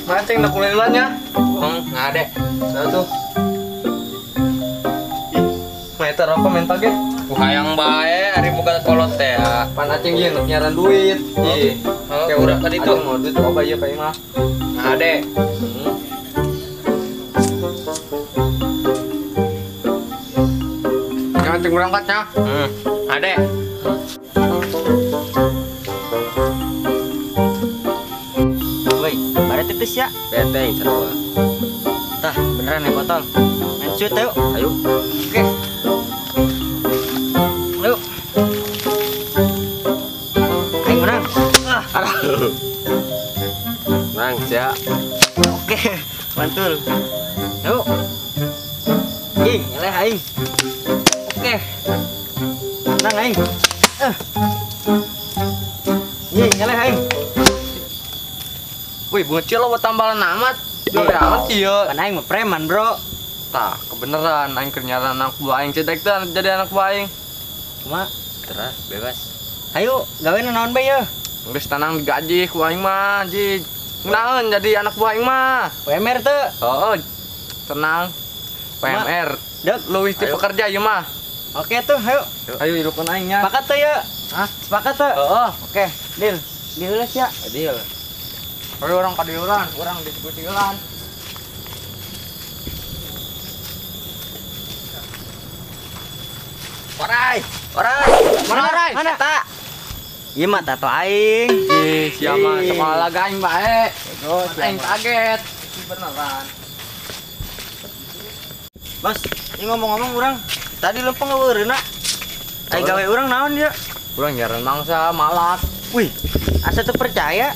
Maceng nak kulilannya. Ngade. Satu. Meter apa mental ge? Hayang bae ari boga kolot teh. Pan aceng ieu nu nyaran duit. Ih, kayak urang tadi tuh mau duit loba ieu ka ieu mah. Ngade. Jangan ceng berangkatnya. Ade. Woi, bare titis ya? Bete sarua. Tah, beneran ya botol. Main shoot ayo. Ayo. Oke. Ayo. Aing menang. Ah. Menang sia. Oke, mantul. Yuk. Ih, nyeleh aing. Oke. Menang aing. Ih, nyeleh aing. Wih, bocil lo tambalan amat. Boleh amat ieu. Kan aing mah preman, Bro. Tah, kebeneran aing keur nyaran anak buah aing cedek teh jadi anak buah aing. Cuma terah bebas. Ayo, gawe naon bae yeuh? Geus tenang digaji ku aing mah, ji. Ngeunaheun jadi anak buah aing mah. UMR teu? Heeh. Tenang. UMR. Dek, leuwih ti pekerja ieu mah. Oke tuh, ayo. Ayo hirupeun aing nya. Sepakat teu yeuh? Hah? Sepakat teu? Heeh. Oke, deal. Deal heula sia. Deal. Ayo orang kadieuran, urang diskusieulan. Orai, orai. Mana orai? Mana? Ta. Ieu mah tato aing. Ih, sia mah sekolah aing bae. Aing kaget. Beneran. Bos, ini ngomong-ngomong urang tadi lempeng ngeureuna. Aing gawe urang naon dia? Urang nyaran mangsa malak. Wih, asa teu percaya.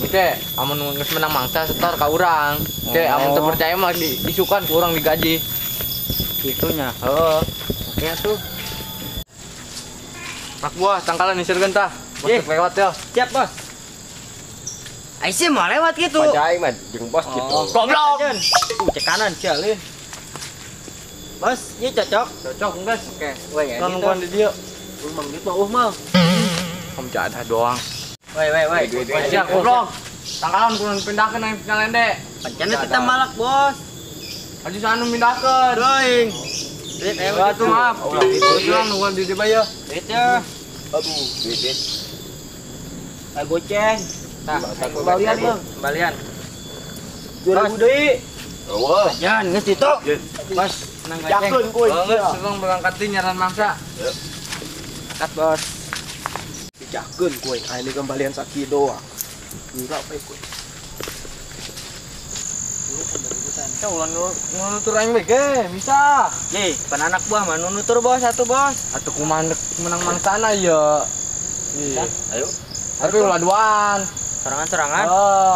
Oke, amun geus menang mangsa setor ka urang. Oke, amun teu percaya mah diisukan ku urang digaji. Kitunya. Heeh. Oke atuh. Anak buah tangkalan nisirkeun tah. Bos lewat ya. Siap, Bos. Aisyah mau lewat gitu. Paca aing mah jeung bos gitu. Goblok. Cek kanan sia leuh. Bos, ieu cocok. Cocok geus. Oke, woi ya. Nungguan di dieu. Mang duit mah mah. Kamu jadah doang. Woi, woi, woi. Sia goblok. Tangkalan kudu pindahkeun aing nyalende. Pancana kita malak, Bos. Aju sana mindahkeun. Doing. Duit ayo tuh maaf. Urang nungguan di dieu bae ya. Duit ya. Aduh, duit. Ah goceng. Tah, kembalian, Bang. Kembalian. 2000 deui. Eueuh. Jan, geus ditu. Bos, menang goceng. Jakeun kuy. Geus, urang berangkat deui nyaran mangsa. Angkat, Bos. Dijakeun kuy, aing kembalian sakieu doang. Enggak apa kuy. Ya ulah nunutur aing bae ge, bisa. Nih, pan anak buah mah nunutur bos satu bos. Atuh kumaha menang mangsana ya. Iya. Ayo. Tapi ulah duaan. Sorangan-sorangan. Heeh.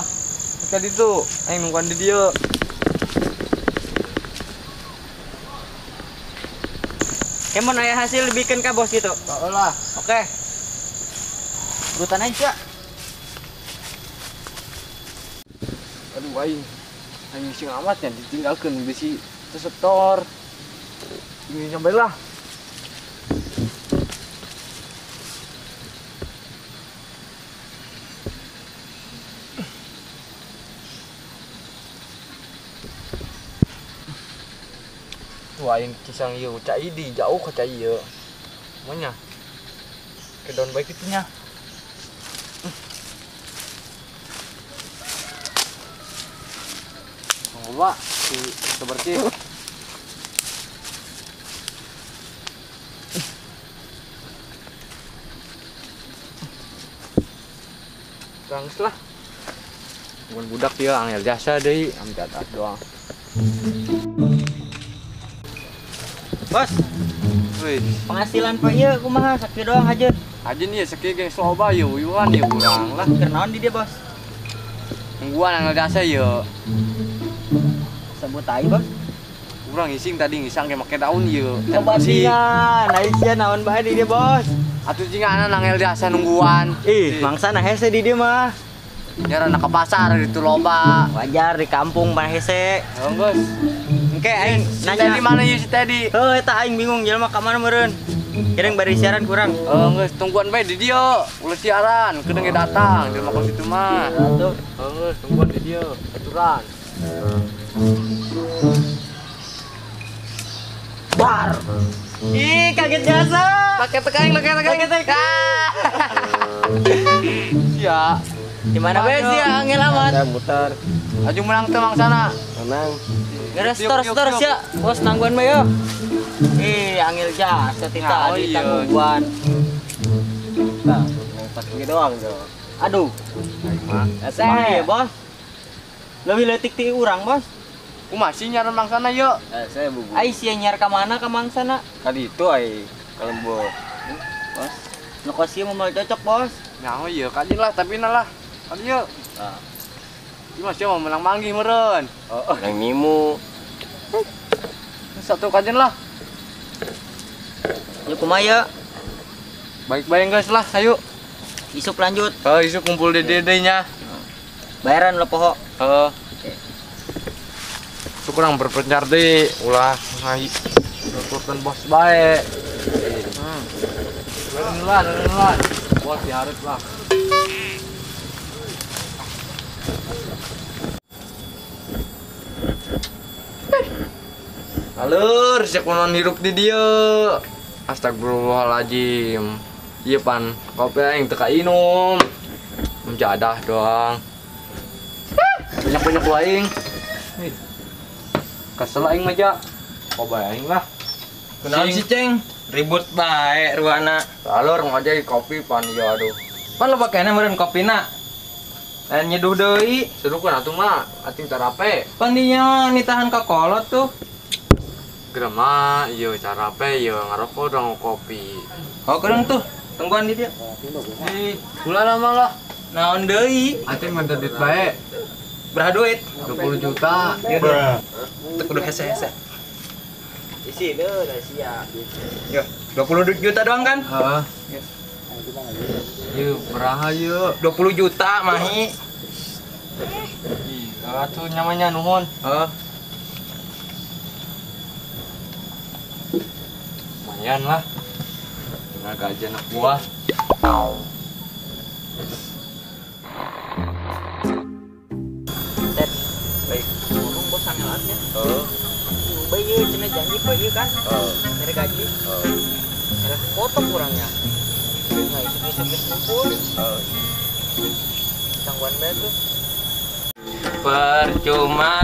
Ka ditu, aing nungguan di dieu. Kemun aya hasil bikin ka bos gitu. Heeh lah. Oke. Urutan aja. Aduh aing. Aing sing amatnya ditinggalkeun bisi tersetor. Ini nyampe lah. Tuh aing cisang ieu cai di jauh ka cai ieu. Manya. Ke daun baik kitu nya. Coba si seperti Thanks lah. Bukan budak dia angel jasa deui, ambil atas doang. Bos. Wih, penghasilan pak ieu kumaha sakieu doang hajeun. Hajeun ieu sakieu geng loba ieu uyuhan ieu urang lah. Keur naon di dieu, Bos? Nungguan angel jasa ieu. Sebut tai, Bos. Urang ngising tadi ngisang ge make daun ieu. Kebandingan, ai sia naon bae di dieu, Bos. Atuh cingana nangel jasa nungguan. Ih, mangsana hese di dieu mah. Nyarana ke pasar itu loba. Wajar di kampung mah hese. Heeh, geus. Engke aing nanya di mana ieu si Teddy? Heuh, eta aing bingung jelema ka mana meureun. Kira bari siaran kurang. Geus tungguan bae di dieu. Ulah siaran, kedeung ge datang jelema kos itu mah. Atuh. Geus tungguan di dieu, aturan. Bar. Ih, kaget jasa. Pakai tekaing, pakai tekaing. Sia. Di mana bae sia angel amat. Muter. Aju menang teu mangsana. Menang. Geus store sia. Bos nangguan bae yo. Ih, angel jasa tita di tangguan. Nah, pakai doang jo. Aduh. Mah. Ya, Bos. Leuwih leutik ti urang, Bos. Kumaha sih nyaran mangsana yo? Saya bubu. Ai sia nyar ka mana ka mangsana? Kali itu ai ka lembur. Bos. Nu kos ieu mah cocok, Bos. Nyaho ieu kajin lah tapi na lah. Kali ieu. Tah. Ieu mah sia mau menang manggih meureun. Oh, nang nimu. Satu kajin lah. Yuk kumaha ya? Baik-baik guys lah, ayo. Isuk lanjut. Oh, isuk kumpul di DD-nya. Bayaran lo poho. Heeh. Itu kurang berpencar deh, ulah ngai nuturkeun bos bae. Lah, lah. Bos diharap lah. Alur, siap kunaon hirup di dieu. Astagfirullahaladzim. Iya pan, kopi aing teu kainum. Menjadah doang. Banyak-banyak aing. Kesel aing mah ja. Kopi aing lah. Kunaon sih, Ceng? Ribut bae ruana. Alur ngajai kopi pan ieu aduh. Pan lo pakainya meureun kopina. Lain nyeduh deui. Seduhkeun atuh mah, ating tarape. Pan dinya nitahan ka kolot tuh. Grema, ieu carape, ieu ngarokok dong kopi. Oh, kurang tuh. Tungguan di dia. Ih, gula lama lah. Naon deui? Ating minta duit bae. Berapa duit? 20 juta. Teu kudu hese-hese. Isi deh, udah siap. Yo, 20 juta doang kan? Heeh. Yuk, beraha yuk. 20 juta mahi. Ih, atuh nyamanya nuhun. Heeh. Lumayan lah. Tinggal gaji anak buah. Tet, baik. Ngomong bos sangelatnya. Heeh. Bae ieu cenah janji poe ieu kan. Heeh. Mere gaji. Heeh. Ada foto kurangnya. Nah, isuk-isuk geus ngumpul. Heeh. Tangguan bae tuh. Percuma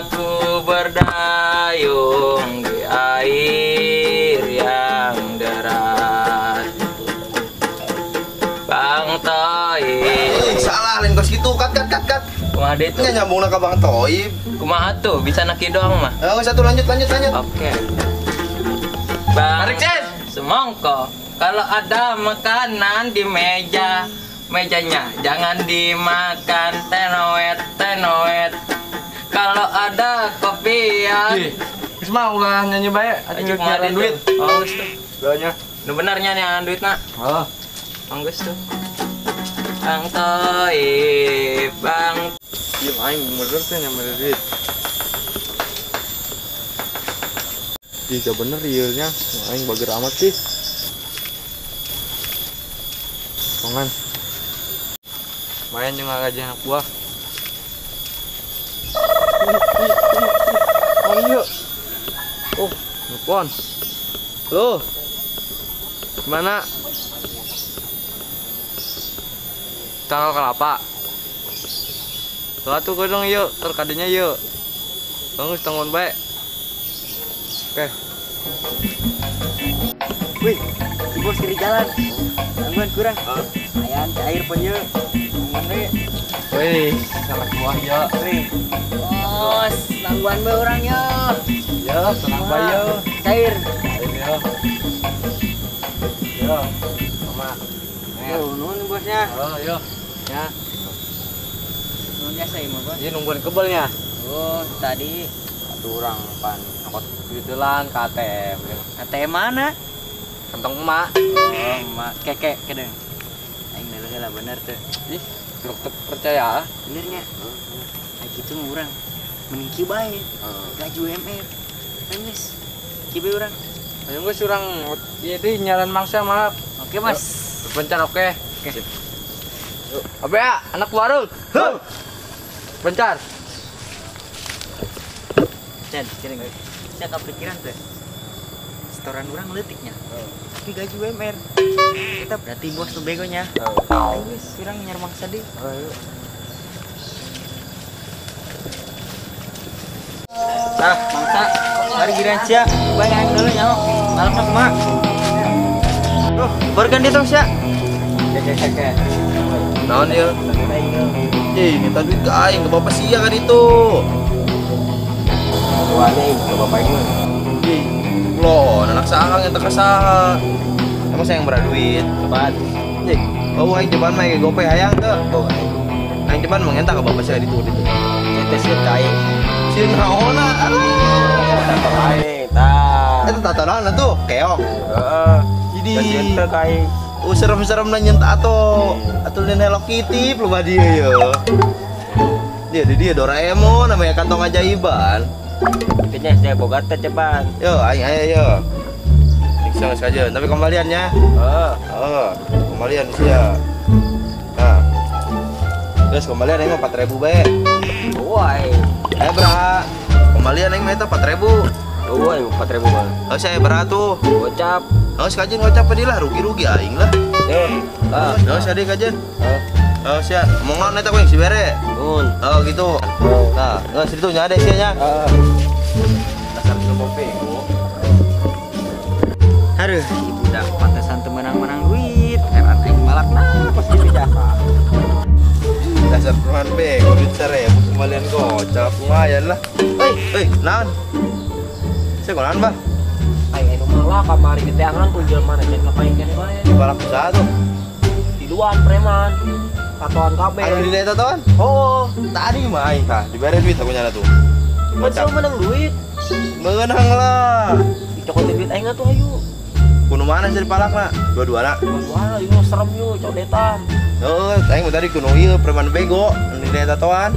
ku berdayung di air yang deras. Bang Toib. Salah lain kos gitu, kat. Kumaha deui tuh? Nya nyambungna ka Bang Toib. Kumaha tuh? Bisa naki doang mah. Oh, satu lanjut. Oke. Bang Semongko, kalau ada makanan di meja, mejanya jangan dimakan, tenoet. Kalau ada kopi ya. Geus mah ulah nyanyi bae, atuh nyaran duit. Oh, geus tuh. Doanya. Nu benernya nyangan duit na. Heeh. Geus tuh. Bang Toib, Bang. Ieu aing bener teh nyampe duit. Ih, gak bener ieu nya. Aing bager amat sih. Tongan. Main jeung gaji anak buah. Oh iya. Oh, nelpon. Loh. Gimana? Tanggal kelapa. Lah tuh dong yuk, terkadanya yuk. Bagus tanggung baik. Oke. Wih, si bos kiri jalan. Tangguan kurang. Ayaan cair pun yuk. Tangguan bae. Wih, salah buah ya. Wih. Bos, tangguan bae orang yo. Yo, tenang bae yo. Cair. Cair yo. Yo, sama. Yo, nuhun bosnya. Oh, yo. Ya. Nuhun biasa ieu mah, Bos. Iya nungguan kebelnya. Oh, tadi satu orang pan angkot duitelan ke ATM. ATM mana? Kantong emak. Oh, emak. Keke, kedeng. Aing deuleu lah bener tuh. Ih, jeruk percaya. Benernya. Kayak gitu mah urang. Mending kieu bae. Gaji UMR. Geus. Kieu bae urang. Ayo geus urang ieu deui nyaran mangsa malah. Oke, Mas. Bencar oke. Oke. Yuk. Abe ya, anak warung. Huh. Bencar. Cen, sini. Saya kepikiran tuh. Setoran urang leutiknya. Tapi gaji UMR. Kita berarti bos tuh begonya. Ayo geus, urang nyar mangsa deui. Ayo. Nah, mangsa. Mari giran sia. Bae aing dulu nyaho. Malakna kumaha? Duh, baru ganti tong sia. Oke. Naon ieu? Ih, minta duit ke aing ke bapak sia kan itu. Tuane ke bapak aing mah. Ih, loh, anak saha yang teka saha. Emang saya yang berat duit. Cepat. Ih, oh aing ceban mah ge gope hayang teu. Oh, aing. Aing ceban mah ngenta ka bapak sia ditu ditu. Teh sieun ka aing. Sieun naonna? Alah. Tato aing, tah. Eta tato naon atuh? Keong. Heeh. Jadi sieun teu ka aing. Oh, serem-serem nanya tato. Atuh lain Hello Kitty lupa dia ya. Dia dia Doraemon namanya kantong ajaiban. Kayaknya saya boga teh ceban. Yo, aing ayo yo. Siksa saja, tapi kembaliannya. Heeh. Oh, kembalian sia. Nah. Terus kembalian aing mah 4000 bae. Wah. Eh, bra. Kembalian aing mah eta 4000. Wah, 4000 mah. Oh, saya bra tuh. Gocap. Oh, sekajen ngocap lah, rugi-rugi aing lah. Yo. Ah, oh, sia deui kajen. Heeh. Oh, sia. Omongan eta ku yang si bere. Mun. Oh, gitu. Nah, geus ditu nya ade sia nya. Heeh. Dasar bego. Aduh, ibu udah pantesan teu menang-menang duit. Heran aing malakna kos kitu jasa. Dasar perumahan bego duit 1000 kembalian gocap lumayan lah. Hei, hei, naon? Sia kunaon, Bah? Aing anu malah kamari di teangan ku jelema na can kapaing keneh bae. Dipalak usaha tuh. Di luan preman. Tatoan kabeh. Anu di tatoan? Oh, tadi mah aing tah dibere duit aku nyana tuh. Gocap menang duit. Menang lah. Dicokotin duit aing atuh ayo. Kuno mana sih dipalakna? Dua-dua na. Dua-dua ieu serem yeuh codetan. Heeh, aing mah tadi kuno ieu preman bego anu di tatoan.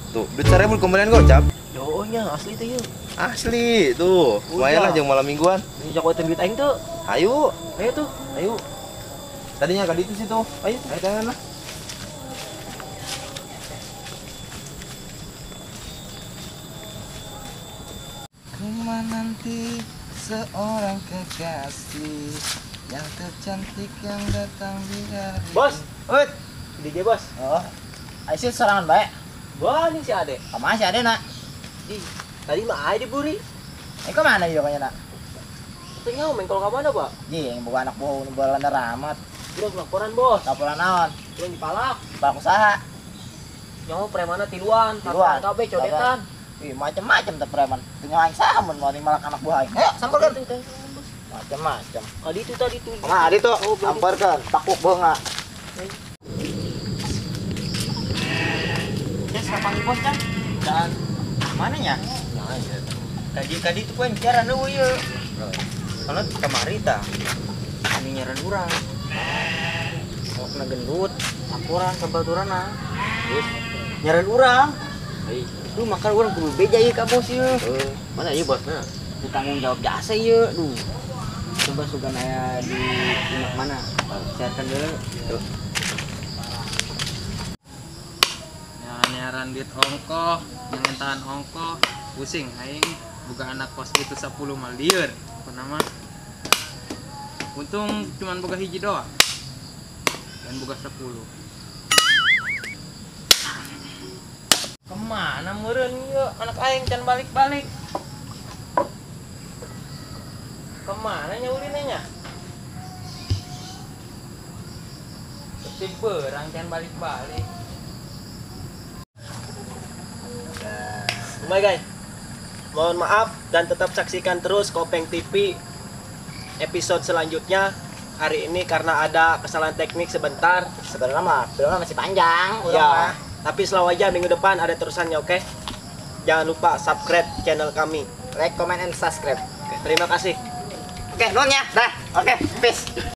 Tuh, duit 1000 kembalian gocap. Yo nya asli teh ieu. Asli tuh, lumayan lah jang malam mingguan. Dicokotin duit aing tuh. Ayo, ayo tuh, ayo. Tadinya ka ditu situ. Ayo, ayo tangan lah. Ku menanti seorang kekasih yang tercantik yang datang di hari. Bos, wait, DJ bos. Oh, ayo serangan baik. Wah, ini si Ade. Kemana si Ade nak? Ih, tadi mah ae diburi. Eh, kemana dia kayaknya nak? Katanya main kalau kemana, Pak? Ji, yang bukan anak buah nu balanda ramat. Udah laporan, Bos. Laporan naon? Udah dipalak. Palak usaha. Nyawa premana tiluan, tatoan kabeh codetan. Ih, macam-macam teh preman. Tinggal aing saha mun mau malak anak buah aing. Ayo, samperkeun. Macam-macam. Kali itu tadi tuh. Nah, di tuh. Samperkeun, takuk beunga. Ya, siapa bos kan? Dan mananya? Tadi tuh poin siaran eueuh ieu. Soalnya kemari tah. Anu nyaran urang. Awakna gendut, laporan ka baturana. Terus nyaran urang. Duh, makan urang kudu beja ieu ka bos ieu. Mana ieu bosna? Ditanggung jawab jasa ieu. Duh. Coba sugan aya di imah mana? Siarkan dulu. Tuh. Nyaran duit ongkoh, nyangentahan ongkoh, pusing aing buka anak kos itu 10 malieur. Apa nama? Untung cuman boga hiji doang. Dan boga 10. Kemana meureun ieu anak aing can balik-balik. Kemana nya ulinnya nya? Sepi berang can balik-balik. Bye guys. Mohon maaf dan tetap saksikan terus Kopeng TV episode selanjutnya. Hari ini karena ada kesalahan teknik sebentar. Sebenarnya mah filmnya masih panjang. Ya, tapi selalu aja minggu depan ada terusannya, oke? Jangan lupa subscribe channel kami. Like, comment, and subscribe. Oke, terima kasih. Oke, nuhun ya. Dah. Oke, peace.